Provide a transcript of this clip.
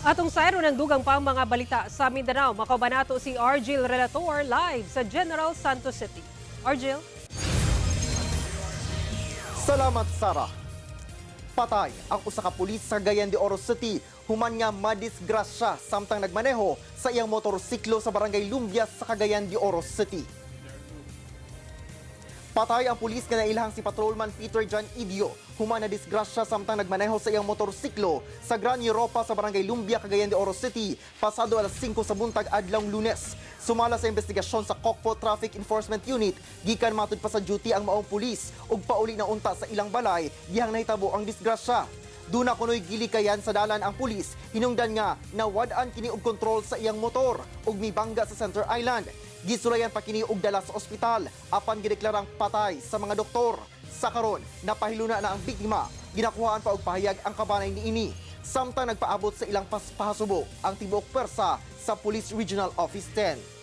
Atong sayro ng dugang pang mga balita sa Mindanao. Makauban nato si Argil Relator live sa General Santos City. Argil? Salamat, Sara. Patay ang usa ka pulis sa Cagayan de Oro City human nga madisgrasya samtang nagmaneho sa iyang motorsiklo sa Barangay Lumbia sa Cagayan de Oro City. Patay ang pulis nga nailhang si Patrolman Peter John Idio human na disgrasya samtang nagmaneho sa iyang motorsiklo sa Gran Europa sa Barangay Lumbia, Cagayan de Oro City pasado alas 5 sa buntag adlawng Lunes. Sumala sa investigasyon sa Cocpo Traffic Enforcement Unit, gikan matud pa sa duty ang maong pulis ug pauli na unta sa ilang balay dihang nahitabo ang disgrasya. Duna kuno'y gilikayan sa dalan ang pulis, hinungdan nga nawad-an kini og kontrol sa iyang motor ug mibangga sa Center Island. Gisulayan pa kini og dala sa ospital apan gideklarang patay sa mga doktor. Sa karon, napahiluna na ang biktima. Ginakuhaan pa og pahayag ang kabanay niini. Samtang nagpaabot sa ilang paspahasubo ang tibuok pwersa sa Police Regional Office 10.